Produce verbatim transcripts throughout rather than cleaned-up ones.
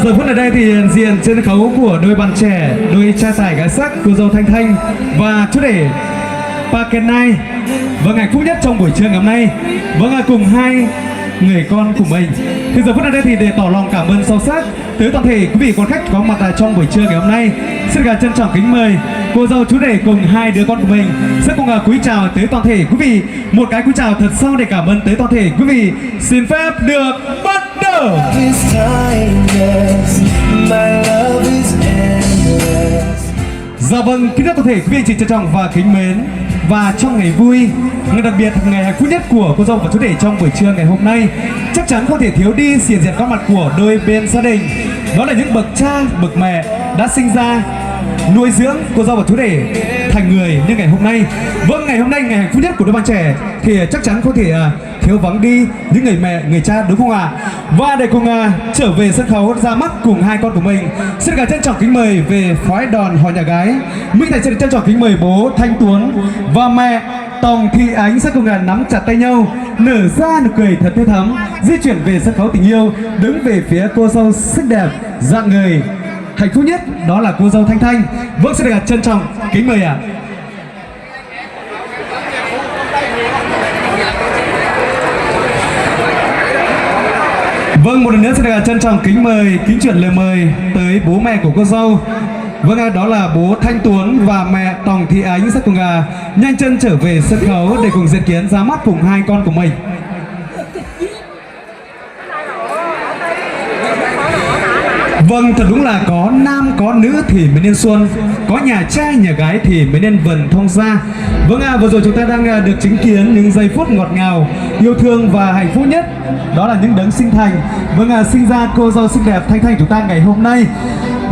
Giờ phút ở đây thì hiện diện trên sân khấu của đôi bạn trẻ, đôi trai tài gái sắc, cô dâu Thanh Thanh và chú rể Pa Ken Nai. Vâng, hạnh phúc nhất trong buổi trưa ngày hôm nay. Vâng, à, cùng hai người con của mình. Thì giờ phút ở đây thì để tỏ lòng cảm ơn sâu sắc tới toàn thể quý vị quan khách có mặt tại trong buổi trưa ngày hôm nay, xin được trân trọng kính mời cô dâu, chú rể cùng hai đứa con của mình sẽ cùng, à, cúi chào tới toàn thể quý vị. Một cái cúi chào thật sâu để cảm ơn tới toàn thể quý vị. Xin phép được bắt đầu. Dạ vâng, kính thưa toàn thể quý vị, chị trân trọng và kính mến, và trong ngày vui, ngày đặc biệt, ngày hạnh phúc nhất của cô dâu và chú rể trong buổi trưa ngày hôm nay, chắc chắn không thể thiếu đi sự hiện diện có mặt của đôi bên gia đình. Đó là những bậc cha, bậc mẹ đã sinh ra, nuôi dưỡng cô dâu và chú rể thành người như ngày hôm nay. Vâng, ngày hôm nay, ngày hạnh phúc nhất của đôi bạn trẻ, thì chắc chắn không thể, à, thiếu vắng đi những người mẹ, người cha, đúng không ạ? Và để cùng, à, trở về sân khấu ra mắt cùng hai con của mình, xin được trân trọng kính mời về phái đoàn họ nhà gái. Minh Thành xin được trân trọng kính mời bố Thanh Tuấn và mẹ Tòng Thị Ánh sẽ cùng, à, nắm chặt tay nhau, nở ra nụ cười thật tươi thắm, di chuyển về sân khấu tình yêu, đứng về phía cô dâu xinh đẹp, rạng ngời, hạnh phúc nhất, đó là cô dâu Thanh Thanh. Vâng, xin được trân trọng kính mời ạ. Vâng, một lần nữa xin được trân trọng kính mời, kính chuyển lời mời tới bố mẹ của cô dâu. Vâng ạ, đó là bố Thanh Tuấn và mẹ Tòng Thị Ánh sẽ cùng, à, nhanh chân trở về sân khấu để cùng dự kiến ra mắt cùng hai con của mình. Vâng, thật đúng là có nam có nữ thì mới nên xuân, có nhà trai nhà gái thì mới nên vần thông gia. Vâng ạ, vừa rồi chúng ta đang, à, được chứng kiến những giây phút ngọt ngào, yêu thương và hạnh phúc nhất. Đó là những đấng sinh thành. Vâng ạ, sinh ra cô dâu xinh đẹp Thanh Thanh chúng ta ngày hôm nay.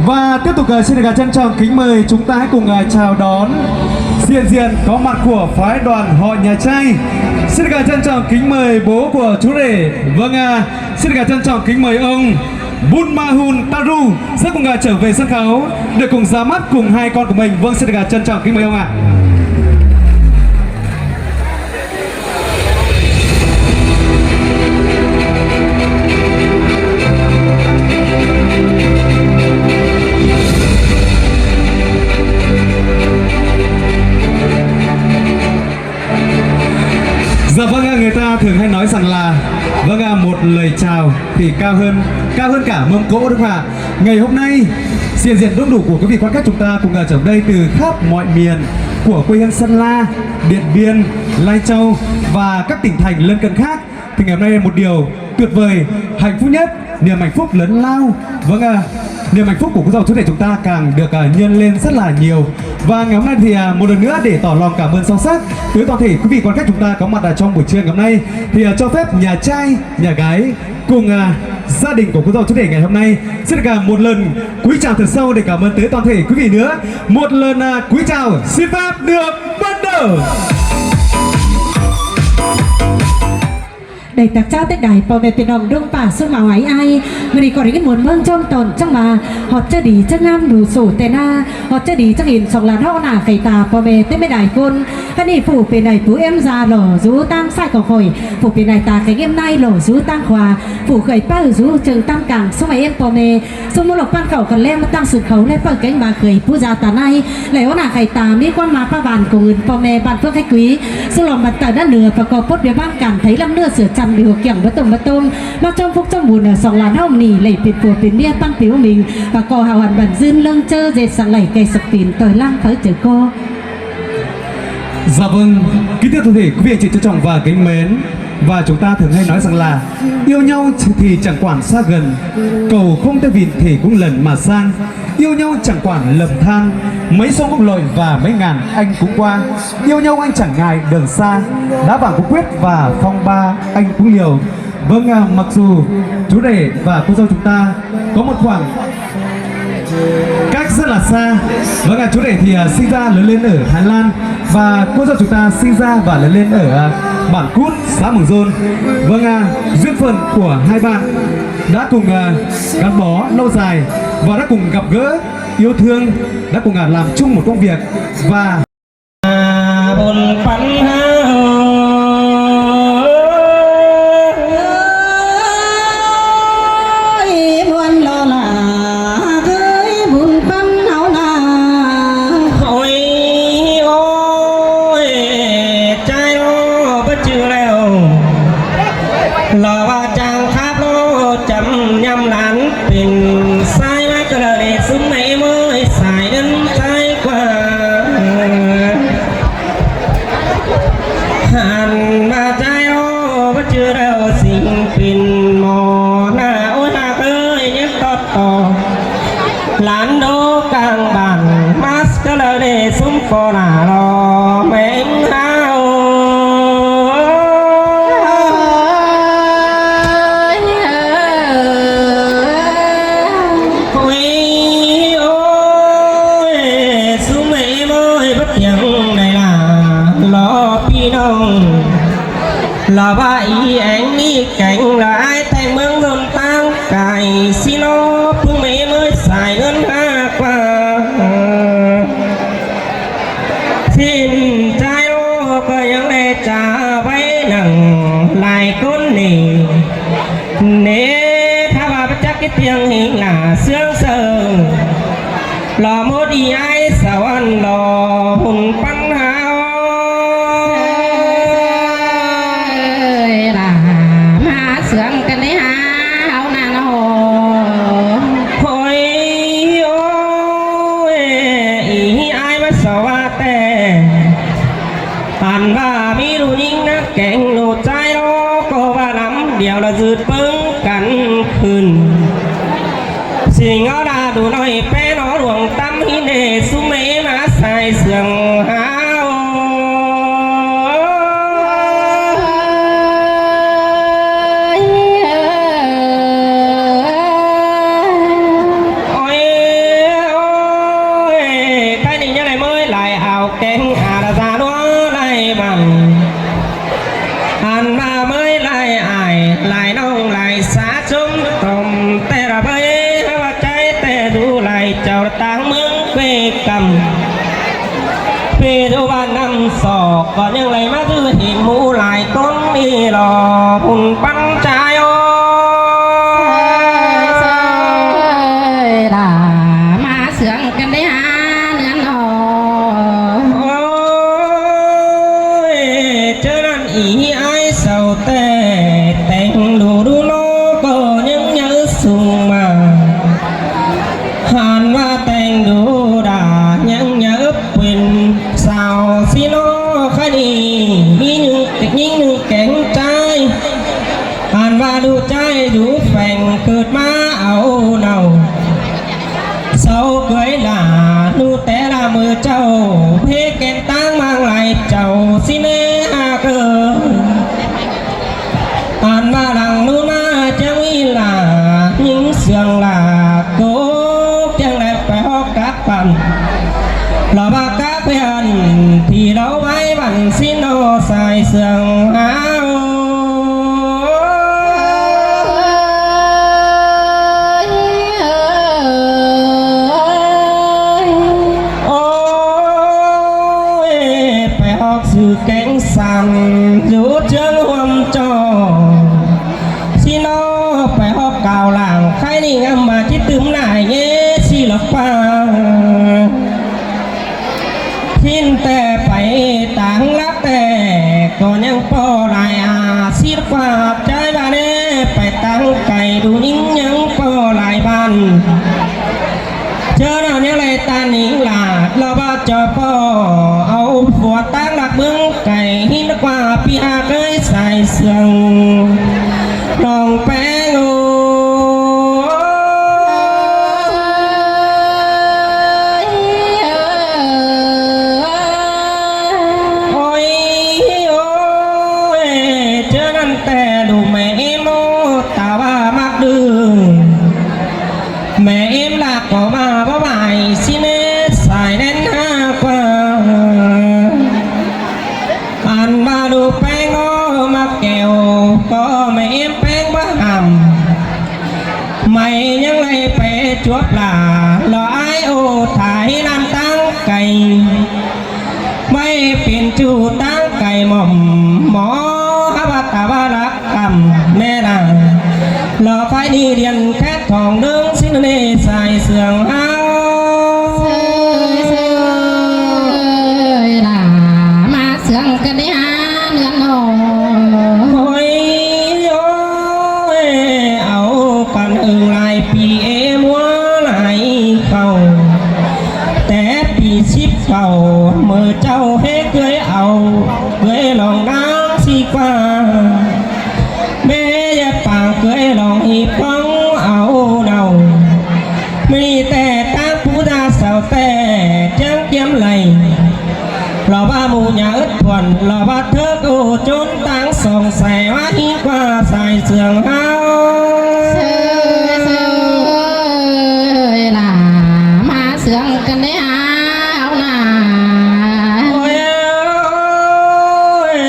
Và tiếp tục, à, xin được, à, trân trọng kính mời chúng ta hãy cùng, à, chào đón sự hiện diện có mặt của phái đoàn họ nhà trai. Xin được, à, trân trọng kính mời bố của chú rể. Vâng ạ, xin được, à, trân trọng kính mời ông Bun Ma Hun Taru sẽ cùng, à, trở về sân khấu để cùng ra mắt cùng hai con của mình. Vâng, xin được, à, trân trọng kính mời ông ạ. Dạ vâng ạ, người ta thường hay nói rằng là, vâng ạ, một lời chào thì cao hơn, cao hơn cả mâm cỗ, đúng không ạ? Ngày hôm nay, sự hiện diện đông đủ của quý vị quan khách chúng ta cùng ở trong đây từ khắp mọi miền của quê hương Sơn La, Điện Biên, Lai Châu và các tỉnh thành lân cận khác. Thì ngày hôm nay một điều tuyệt vời, hạnh phúc nhất, niềm hạnh phúc lớn lao. Vâng ạ, niềm hạnh phúc của cô dâu chú rể chúng ta càng được, à, nhân lên rất là nhiều. Và ngày hôm nay thì, à, một lần nữa để tỏ lòng cảm ơn sâu sắc tới toàn thể quý vị quan khách chúng ta có mặt ở trong buổi trưa ngày hôm nay, thì, à, cho phép nhà trai, nhà gái cùng, à, gia đình của cô dâu chú rể ngày hôm nay xin được, à, một lần cúi chào thật sâu để cảm ơn tới toàn thể quý vị nữa. Một lần, à, cúi chào xin phép được bắt đầu. Đảy ꞌtặc ꞌcháo té đảy ꞌpo ꞌme ꞌpi ꞌnọng ꞌlống ꞌpạ ꞌsúm ꞌmá ải ải. ꞌMự ꞌnị ꞌcọ đảy ꞌnghín muôn ꞌmớng ꞌchóm ꞌtọn ꞌchắng ꞌva ꞌhọt ꞌchớ đi ꞌchớ ꞌngám đu sổ ꞌtẹ ꞌna, ꞌhọt ꞌchớ đi ꞌchớ ꞌhịn song lan ꞌháu ꞌnạ khay ta ꞌpo ꞌme té ꞌme đai ꞌcốn. ꞌKhạy ꞌnị phủ pên ải pú ém da lỏ dú ꞌtáng ꞌsại ꞌcọ khỏi, phủ pên ải ta khay ꞌngém ꞌnai lỏ dú ꞌtáng khua, phủ khơi ꞌpá dú ꞌchương ꞌtáng cang ꞌsúm ải ꞌếm ꞌpo ꞌme. ꞌSúm ꞌmú ꞌlộc ꞌpăn khảu ꞌcọ ꞌlé ꞌmá ꞌtáng sưn khảu ꞌlé ꞌpá kéng ꞌmá khơi pú da ta ꞌnai. Lảy ꞌháu ꞌnạ khay ta ꞌmí ꞌquám ꞌmá ꞌpá ꞌván ꞌcọ ꞌngớn ꞌpo ꞌme ꞌván ꞌphướng khay quí. ꞌSướng ꞌlóm ꞌván tảy ꞌnặn ꞌnưa ꞌpá ꞌcọ pốt ꞌviạk ꞌváng cản tháy ꞌlắm ꞌnưa sửa chăn đi hua kiẻng bá tôm bá tôm, ꞌmá ꞌchóm phúc ꞌchóm bun ꞌnưa song lan ꞌháu ꞌnị lảy pên pua pên ꞌmía ꞌpắn piu ꞌminh ꞌpá ꞌcọ hảo hẳn bản dưn ꞌlớng ꞌchớ ꞌdệt săng lảy khay sặc pin ꞌtoi ꞌláng pháư chớ ꞌcọ. Dạ vâng, kính thưa toàn thể quý vị anh chị trân trọng và kính mến, và chúng ta thường hay nói rằng là yêu nhau thì chẳng quản xa gần, cầu không tới vịn thì cũng lần mà sang. Yêu nhau chẳng quản lầm than, mấy sông ốc lội và mấy ngàn anh cũng qua. Yêu nhau anh chẳng ngại đường xa, đá vảng cũng quyết và phong ba anh cũng liều. Vâng, à, mặc dù chú rể và cô dâu chúng ta có một khoảng cách rất là xa. Vâng ạ, chú rể thì, à, sinh ra lớn lên ở Thái Lan và cô dâu chúng ta sinh ra và lớn lên ở, à, bản Cút, xã Mường Dôn. Vâng ạ, duyên phận của hai bạn đã cùng, à, gắn bó lâu dài và đã cùng gặp gỡ, yêu thương, đã cùng, à, làm chung một công việc và ບຸນປັນຫາ ໂອ້ຍ ມ່ວນລໍຫຼ້າ ꞌVa ꞌí ꞌéng ꞌmí kéng lỏ ải ꞌtếng ꞌmướng ꞌdọn ꞌtáng cai ꞌsịn ꞌnớ, ꞌpứng ꞌmí ꞌmới sai ꞌngớn ꞌhặc ꞌva ꞌsịn ꞌchái ꞌnớ ꞌcọ ꞌnhắng đảy ꞌchạ ꞌvạy nẳng lai ꞌcốn ꞌnị. ꞌNị, thả ꞌva ꞌchá ꞌkí ꞌtiêng ꞌhịt ꞌnả ꞌsướng ꞌsớ lỏ mốt ꞌí ải sau ꞌnặn lỏ ꞌhụt ꞌpắn ꞌháu. ꞌCới ꞌlạ ꞌmá ꞌsướng căn đé ꞌhá ꞌháu ꞌnặn ꞌnớ. ꞌOi, ꞌôi, ꞌí ải ꞌmá sau ꞌva ꞌtẹ ꞌnặn ꞌva ꞌmí ꞌlụk ꞌnhính ꞌnặn kéng ꞌlụk ꞌchái ꞌnớ ꞌcọ ꞌva ꞌlắm điêu lỏ ꞌdệt ꞌpứng căn khửn. ꞌSịn ꞌnhó đa ꞌlụk ꞌnọi ꞌpé ꞌnớ luông ꞌtắm ꞌhịt ꞌnê ꞌsúm ꞌmí ꞌmá sai ꞌsướng ꞌháu. ꞌOi, ꞌôi, ꞌkhái ꞌnị ꞌnhá đảy ꞌmới lai au kéng a đa da ꞌnớ lai băn. ꞌNặn ꞌva ꞌmới lai ải, lai ꞌnọng, lai sa ꞌchốm tôm ꞌtẹ ꞌva ꞌvạy ꞌhá ꞌva ꞌchái ꞌtẹ ꞌlụk lai chảu ꞌtáng ꞌmướng ꞌquế ꞌcắm. ꞌPi ꞌlụk ꞌva ꞌnặm sọ ꞌcọ ꞌnhắng lai ꞌmá ꞌdứ ꞌhịt ꞌmú lai ꞌcốn ꞌnị lỏ ꞌhụt ꞌpắn ꞌchái ꞌnớ. ꞌCới ꞌlạ ꞌmá ꞌsướng căn đé ꞌhá ꞌnặn ꞌnớ. ꞌOi, ꞌchớ ꞌnặn ꞌí ải sau ꞌtẹ ꞌtếng ꞌlụk ꞌlụk ꞌnớ ꞌcọ ꞌnhắng nháư sung ꞌmá. ꞌNặn ꞌva ꞌtếng ꞌlụk đa ꞌnhắng nháư pên sau ꞌsịn ꞌnớ. ꞌKhái ꞌnị ꞌmí ꞌnhính ꞌnưng kéng ꞌchái. ꞌNặn ꞌva ꞌlụk ꞌchái dú pheng ꞌcợt ꞌmá au nau. Sau ꞌcới ꞌlạ ꞌlụk té ꞌlạ ꞌmự ꞌchạu ꞌhế kén ꞌtáng ꞌmáng lai chảu ꞌsịn ꞌnê ꞌhặc ꞌcơ. ꞌNặn ꞌva lăng ꞌnún ꞌmá chắng ꞌí ꞌlạ ꞌnhính ꞌsướng ꞌlạ cốc chắng đảy pay ꞌhọt cắp păn lỏ ꞌva cắp păn ꞌtị lỏ ꞌvạy băn ꞌsịn ꞌnớ sai ꞌsướng ꞌháu. ꞌOi, pay ꞌhọt ꞌsự kéng sam dú ꞌchương ꞌhuôm ꞌchọ ꞌsịn ꞌnớ, pay ꞌhọt cảo lảng ꞌkhái ꞌnị ꞌngắm ꞌmá ꞌchí tứm lai ꞌnhé ꞌsị lỏ ꞌpá. ꞌThín ꞌtẹ pay táng lắc ꞌtẹ ꞌcọ ꞌnhắng ꞌpo lai a ꞌsịn ꞌquá ꞌchái ꞌva ꞌnê, pay táng cai ꞌlụk ꞌnhính ꞌnhắng ꞌpo lai băn. ꞌChớ ꞌnặn ꞌnhắng lai ꞌtan ꞌnhính ꞌlạ lỏ ꞌva ꞌchọ ꞌpo au phua táng lắc ꞌmướng cai ꞌhịn ꞌquá ꞌpi ꞌhặc ꞌcới sai ꞌsướng ꞌlọng ꞌpéng ꞌnớ. ꞌOi, ꞌôi, ꞌchớ ꞌnặn ꞌtẹ ꞌlụk ꞌme ꞌếm ꞌnớ ta ꞌva ꞌmặc đư. ꞌMe ꞌếm ꞌlạ ꞌcọ ꞌva báu ꞌvạy ꞌsịn ꞌnê sai ꞌnén ꞌhặc ꞌquá. ꞌNặn ꞌva ꞌlụk ꞌpéng ꞌnớ ꞌmặc kẻo ꞌcọ ꞌme ꞌếm ꞌpéng báu hảm. ꞌMạy ꞌnhắng lai pay chuốp ꞌlạ lỏ ải ô thả ꞌhí ꞌnặn ꞌtáng cai. ꞌMạy pên ꞌchu ꞌtáng cai mỏm ꞌmo ꞌhặc ꞌva ta ꞌva lắc ꞌcắm ꞌme ꞌlạ. Lỏ ꞌkhái ꞌnị điên khét thỏng ꞌnưng ꞌsịn ꞌnê sai ꞌsướng ꞌháu. ꞌCới ꞌlạ ꞌmá ꞌsướng căn đé ꞌhá ꞌnặn ꞌnớ. ꞌOi, ꞌôi, au căn ưng lai ꞌpi ꞌmá lai khảu. Té ꞌpi síp khảu ꞌmự ꞌchạu ꞌhế ꞌcới au ꞌcới lỏng ꞌnáng ꞌsị ꞌquá. ꞌMế ꞌdệt pang ꞌcới lỏng ꞌhị ꞌpóng au nau. ꞌMí ꞌtẹ ꞌtáng pú da sau ꞌtẹ chắng kiêm lai. Lỏ ꞌva ꞌmự nhả ứt thuôn lỏ ꞌva thớc ô ꞌchốn ꞌtáng song sai ꞌva ꞌhí ꞌquá sai ꞌsướng ꞌháu. ꞌCới ꞌlạ ꞌmá ꞌsướng căn đé ꞌhá ꞌnặn ꞌnớ. ꞌOi, ꞌôi,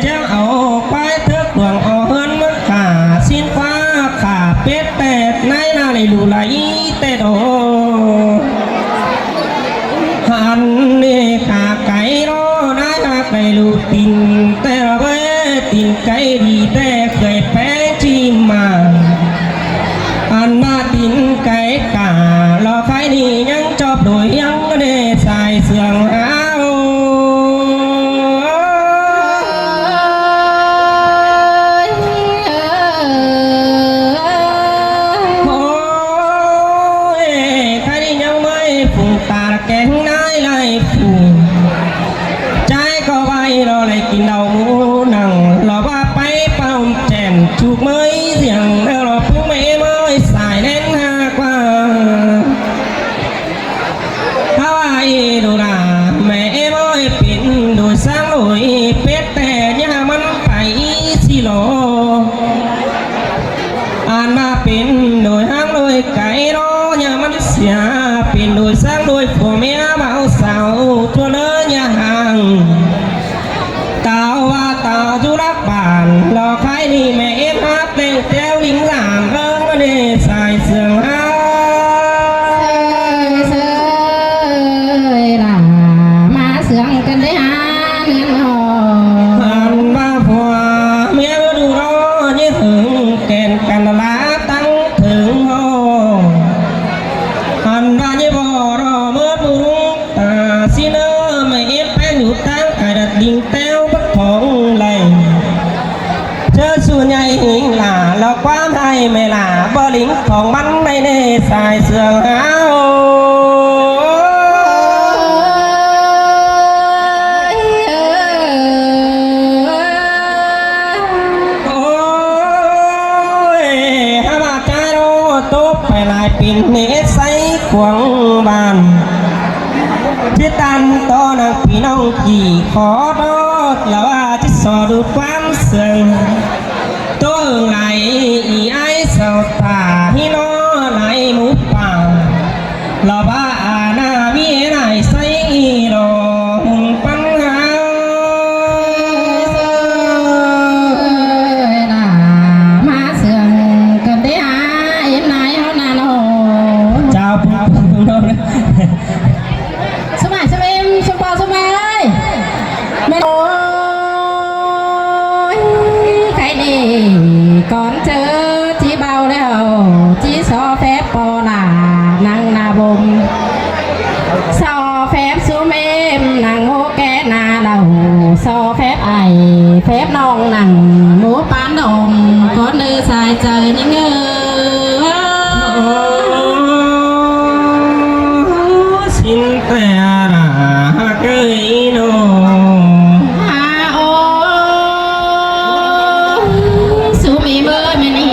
chắng au ꞌquái thớc pét ꞌtẹ ꞌnái ꞌnạ đảy ꞌlụk lai té đo. Ăn ꞌnị khả cai ꞌnọ ꞌnái ꞌnạ đảy ꞌlụk tin té ꞌlạ bới tin cai đi té khơi pé ꞌchí ꞌmá. Ăn ꞌmá tin cai cả lo khai đi ꞌnhắng ꞌchọ đuổi ꞌnhắng ꞌnị sai sương hao. Ôi, khai đi ꞌnhắng ꞌmới phung ta ꞌla kén ꞌnái lai phung. Chai ꞌcọ ꞌvạy ꞌnọ lai kin đaư ꞌmú nẳng lo ꞌva pay păm chẻn chụk ꞌmới ꞌdiếng ꞌnớ lo phung ꞌmẹ ꞌmới sai ꞌnén ha ꞌquá. Hao ai đu đa ꞌmẹ ꞌmới pên đuổi ꞌsáng đuổi pét ꞌtẹ ꞌnhá ꞌmắn pay ꞌsị lo. Ăn ꞌmá pên đuổi ꞌháng đuổi cai ꞌnọ ꞌnhá ꞌmắn sia pên đuổi ꞌsáng đuổi phua ꞌmía báu sau ꞌchua ꞌnớ ꞌnhá ꞌháng. Tao ꞌva tao dú lắc bản lo khai đi ꞌmẹ ꞌếm hák ꞌteng téo lính dản ꞌvớng ꞌnị sai sương hao. Sơi, sơi, đa ꞌmá sương căn đé hán ꞌnhắng ꞌnọ. Ăn ꞌva phua ꞌmía đu ꞌnọ ꞌnhá hưng kẻn căn ꞌla tắng thửng ꞌnọ. Ăn ꞌva ꞌnhá ꞌvọ ꞌnọ ꞌmớt ꞌmướng ta ꞌsị ꞌnớ ꞌmẹ ꞌếm ꞌpéng dú ꞌtáng cai đaư đinh téo bớt khong lai. ꞌChớ ꞌsu ꞌnhạy ꞌhịnh lả lo ꞌquám ꞌhại ꞌmẹ lả bơ lính khong ꞌmắn ꞌnị ꞌnị sai sương hao. Ôi, hák ꞌmá chai ꞌnọ tốc pay lai pên ꞌnị ét sáy cuông bản. ꞌChí ꞌtan ꞌto nẳng ꞌpi ꞌnọng ꞌchí khó ꞌtố ꞌlạ ꞌva ꞌchí so đu ꞌquám sương. ꞌTố ưng lai ꞌi ái sau ta ꞌhí ꞌnọ lai ꞌmú pang. ꞌLạ ꞌva a ꞌna ꞌmí lai sáy ꞌnị lo hung păng hao. Ơi, đa ꞌmá sương căn đé hán ꞌnái ꞌhó ꞌnạ ꞌnọ. Chào phung phung ꞌnọ. ꞌSúm ải ꞌsúm ꞌếm ꞌsúm ꞌpo ꞌsúm ải ơi. ꞌMẹ ơi, khai đi cón ꞌchớ ꞌchí báu ꞌlẹo ꞌchí so phép ꞌpo lả nẳng ꞌna bôm. So phép ꞌsúm ꞌếm nẳng ꞌhô ké ꞌna đaư. So phép ải phép ꞌnọng nẳng ꞌmú pán đom cón ꞌnư sai chaư ꞌnhính ơi. Ơ, ꞌsịn ꞌtẹ đa hák ơi ꞌnọ. Ha ôi, ꞌsúm ꞌmí ꞌmới ꞌmí ꞌnị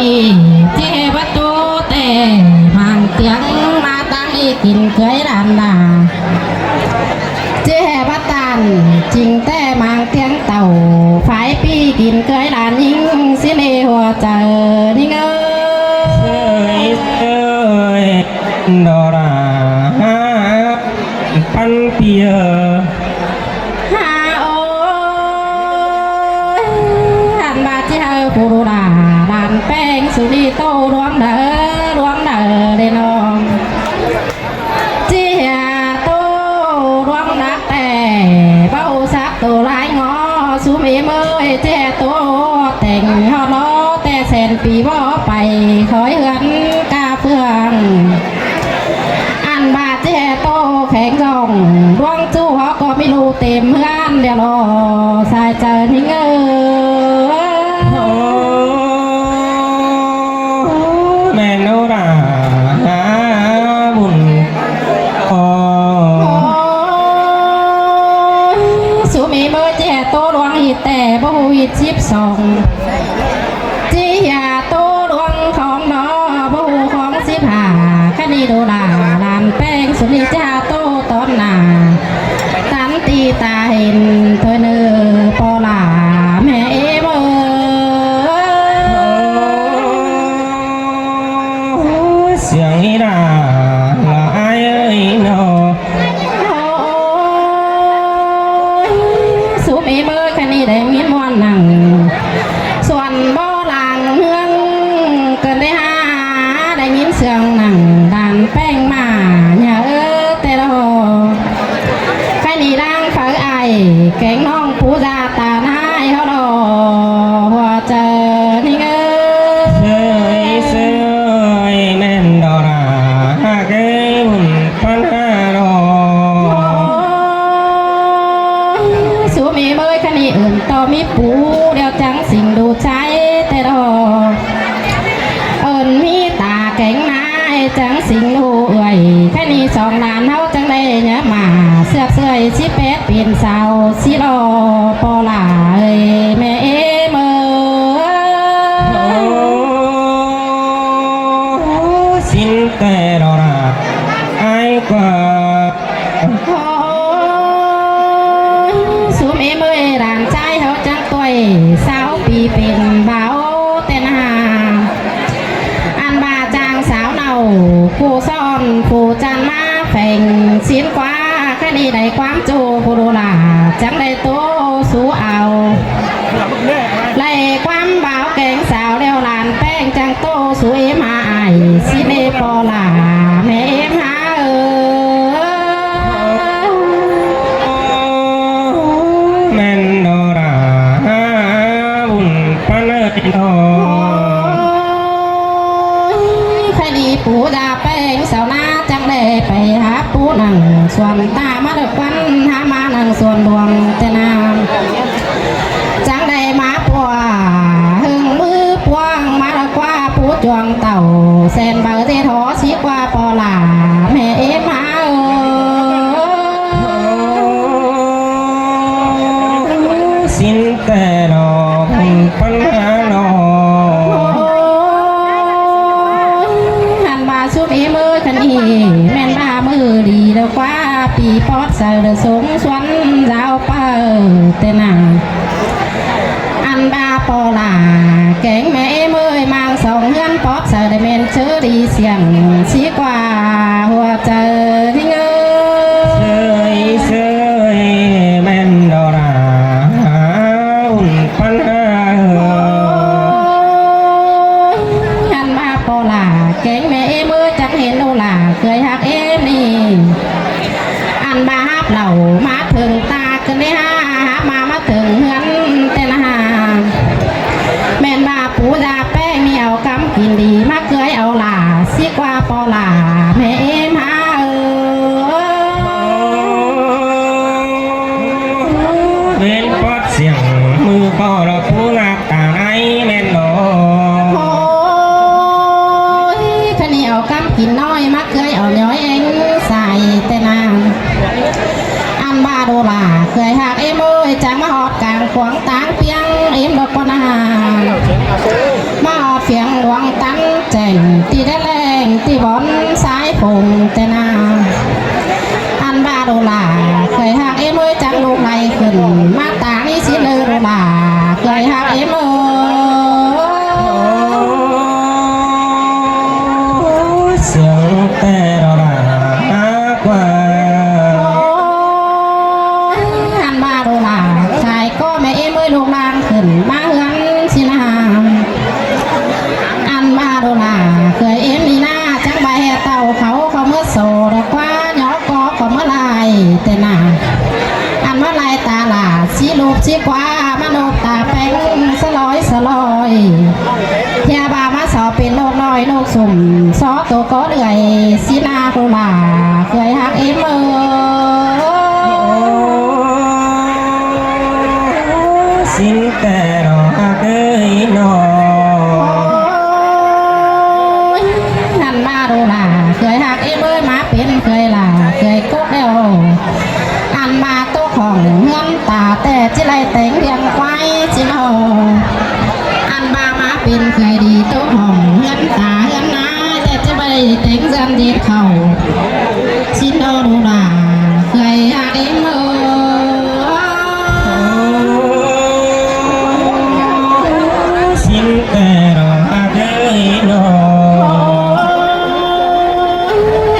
ꞌchí ꞌhế bát ꞌtố ꞌtẹ mảng tiếng ꞌmá ꞌtáng ꞌnị kin ꞌcới đan đa. ꞌChí ꞌhế bát ꞌtan ching ꞌtẹ mảng tiếng tảu phái ꞌpi kin ꞌcới đan ꞌnhính ꞌsịn ꞌnị hua chaư ꞌnhính ơi. Ơi, ơi, đo đa hák păn ꞌpi ơ. Ha ôi, hăn ꞌva ꞌchí hảư phủ đu đa đan ꞌpéng ꞌsúm ꞌnị ꞌtố ꞌluống đaư, ꞌluống đaư đê ꞌnọng. ꞌChí hảư ꞌtố ꞌluống đaư ꞌtẹ báu sắp ꞌtố lai ꞌngó ꞌsúm ꞌmí ꞌmới ꞌchí hảư ꞌtố tẻng ꞌhọt ꞌnọ ꞌtẹ sẻn pi báu pay khói ꞌhướn ꞌca ꞌpương. Ăn ꞌva ꞌchí hảư ꞌtố khéng dong ꞌluống ꞌchu ꞌhó ꞌcọ ꞌmí ꞌlụk têm ꞌhướn ꞌlẹo lo sai chaư ꞌnhính ơi. Ơ, ꞌmen ꞌnớ đa bun. Ơ, ơ, ꞌsúm ꞌmí ꞌmới ꞌchí hảư ꞌtố ꞌluống ꞌhịt ꞌtẹ báu ꞌhụ ꞌhịt síp song. ꞌChí hảư ꞌtố ꞌluống khong ꞌnọ báu ꞌhụ khong síp hả. Khăn ꞌnị đu đa đan ꞌpéng ꞌsúm ꞌnị ꞌchí hảư ꞌtố tón nả. Tắn ti ta hên thôi ꞌnư ꞌpo lả ꞌmẹ ꞌếm ơi. Siêng ꞌnị đa ꞌlạ ai ơi ꞌnọ. Ôi, ꞌsúm ꞌmí ꞌmới khăn ꞌnị đảy ꞌmí ꞌmuôn nẳng. Suôn bó lăng ꞌhướng căn đé hả. ꞌpéng ꞌmá ꞌnhá ꞌới ꞌtẹ lo. Khay ꞌnị ꞌláng phaư ai kéng ꞌnọng pú da ta ꞌnái ꞌháu lo. ꞌHua chaư ꞌnhính ꞌới. ꞌSới ꞌsới ꞌmen đó ꞌnạ, ꞌhặc ꞌới ꞌmắn ꞌpắn ꞌhá lo. Ôi, sú ꞌmí ꞌmới khay ꞌnị ứn ꞌto ꞌmí pú điêu chắng sính đu ꞌchái ꞌtẹ lo. Ơn ꞌmí ta kéng ꞌnái chắng sính đu ꞌhới. Khay ꞌnị song ꞌlan ꞌháu chắng đảy ꞌnhá ꞌmá ꞌsướng ꞌsướng sí pét pên sau sí lo ꞌpo lả ơi ꞌmẹ ꞌếm ơi. Ôi, sính ꞌtẹ đó ꞌnạ, ai ꞌquá. Ôi, sú ꞌmí ꞌmới ꞌlan ꞌchái ꞌháu chắng ꞌtoi sáu pi pên báu ꞌtẹ ꞌnạ. Ăn ꞌva chang sáo nảu ꞌcụ son phủ chăn ꞌmá pheng sính ꞌquá, khay ꞌnị đảy ꞌquám ꞌchu phủ đu lả chắng đảy ꞌtố sú au. Đảy ꞌquám báu kéng sáo ꞌlẹo ꞌlan ꞌpéng chắng ꞌtố sú ꞌếm ꞌhá ai sính ꞌpo lả ꞌmẹ ꞌếm ꞌhá ới. ꞌMen đó ꞌnạ, ꞌhặc ꞌới ꞌmắn ꞌpắn ꞌhá lo. Ôi, khay ꞌnị pú da ꞌpéng sau ꞌná chắng đảy pay hák pú nẳng suôn ta ꞌmá đảy ꞌquắn hák ꞌmá nẳng suôn luông ꞌtẹ ꞌnạ. Chắng đảy ꞌmá pua ꞌhưng ꞌmứ ꞌpuống ꞌmá đảy ꞌquá pú chuông tảu sen baư ꞌdệt hó sí ꞌquá ꞌpo lả ꞌmẹ ꞌếm ꞌhá ới. Sính ꞌtẹ đó ꞌpắn ꞌhá lo. Ôi, ăn ꞌva sú ꞌmí ꞌmới khay ꞌnị ꞌmen ꞌva ꞌmự đi đảy ꞌquá pi pót saư đảy sung suôn dao pau ꞌtẹ ꞌnạ. Ăn ꞌva ꞌpo lả kéng ꞌmẹ ꞌếm ới ꞌmáng song ꞌhướn pót saư đảy ꞌmen ꞌchớ đi siêng sí ꞌquá ꞌhua chaư ꞌnhính ới. ꞌSới ꞌsới ꞌmen đó ꞌnạ, ꞌhặc ꞌới ꞌmắn ꞌpắn ꞌhá lo. Ôi, ăn ꞌva ꞌpo lả kéng ꞌmẹ ꞌếm ới chắng hên đu lả ꞌcới ꞌhặc ꞌếm ꞌnị. Ăn ꞌva háp lảu ꞌmá thửng ta ꞌcứn đé ꞌhá, háp ꞌmá ꞌmá thửng ꞌhướn ꞌtẹ ꞌnạ. ꞌMen ꞌva pú da ꞌpéng ꞌnị au ꞌcắm kin đi ꞌmá ꞌcới au lả sí ꞌquá ꞌpo lả ꞌmẹ ꞌếm ꞌhá ới. ꞌMen pót siêng ꞌmự ꞌpo lả pú ꞌngạp ta ꞌnị ꞌmen lo. Ôi, khay ꞌnị au ꞌcắm kin ꞌnọi ꞌmá ꞌcới au ꞌnhói ꞌéng sai ꞌtẹ ꞌnạ. Ăn ꞌva đu lả ꞌcới ꞌhặc ꞌếm ới chắng ꞌmá ꞌhọt cang khuống táng ꞌpiếng ꞌếm đảy ꞌquá ꞌnạ. ꞌMá ꞌhọt ꞌphiếng luông tắn chẻng ti đé ꞌlẹng ti bón sái phông ꞌtẹ ꞌnạ. Ăn ꞌva đu lả ꞌcới ꞌhặc ꞌếm ới chắng ꞌlụk đảy khửn ꞌmá táng ꞌnị sính ꞌlới đu lả ꞌcới ꞌhặc ꞌếm ới. Sương ꞌtẹ đó ꞌnạ ꞌhặc ꞌquá. Ôi, ăn ꞌva đu lả sai ꞌcọ ꞌmẹ ꞌếm ới ꞌlụk ꞌláng khửn ꞌmá ꞌhướn sính ꞌnạ. Ăn ꞌva đu lả ꞌcới ꞌếm ꞌnị ꞌnạ chắng ꞌva ꞌhẹ tảu khảu khảu ꞌmứa sổ đảy ꞌquá ꞌnhó ꞌcọ khảu ꞌmứa lai ꞌtẹ ꞌnạ. Ăn ꞌmá lai ta lả sí ꞌlụk sí ꞌquá ꞌmá ꞌnộc ta ꞌpéng sa ꞌlới sa ꞌlới. ꞌHẹ ꞌva ꞌmá so pên ꞌnộc ꞌnọi ꞌnộc sum so tô ꞌcọ đưởi sính ꞌnạ đu lả ꞌcới ꞌhặc ꞌếm ới. Sính ꞌtẹ đó ꞌhặc ꞌới ꞌnọ. Ôi, ăn ꞌva đu lả ꞌcới ꞌhặc ꞌếm ới ꞌmá pên ꞌcới lả ꞌcới cốc đeo. Ăn ꞌva tốc hỏng ꞌhướn ta ꞌtẹ ꞌchí đảy téng ꞌliệng ꞌquái ꞌchí ꞌnọ. Ăn ꞌva ꞌmá pên ꞌcới đi tốc hỏng ꞌhướn ta ꞌhướn ꞌná ꞌtẹ ꞌchí đảy téng dân ꞌdệt khảu. Sính ꞌnọ đu lả ꞌcới ꞌhặc ꞌếm ới. Sính ꞌtẹ đó ꞌhặc ꞌới ꞌnọ.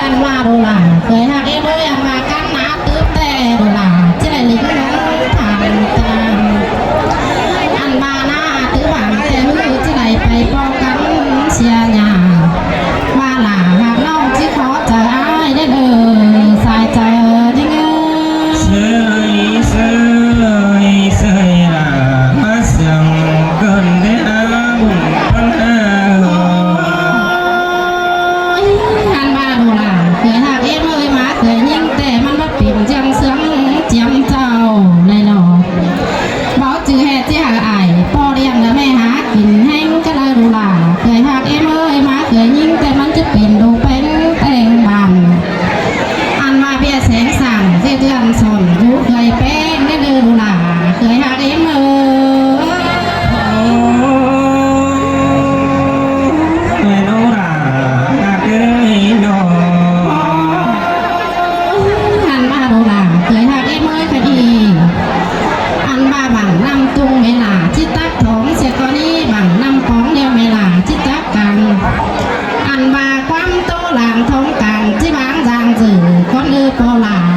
Ăn ꞌva đu lả ꞌcới ꞌhặc ꞌếm ới ăn ꞌva cắn ná tứp ꞌtẹ đu lả ꞌchí đảy lính thẳng tàng. Ăn ꞌva ná tứp hẳn ꞌtẹ ꞌhứ ꞌchí đảy pay ꞌpo cắn sia nhà. ꞌVa lả ꞌhặc ꞌnọng ꞌchí khó ꞌcọ lả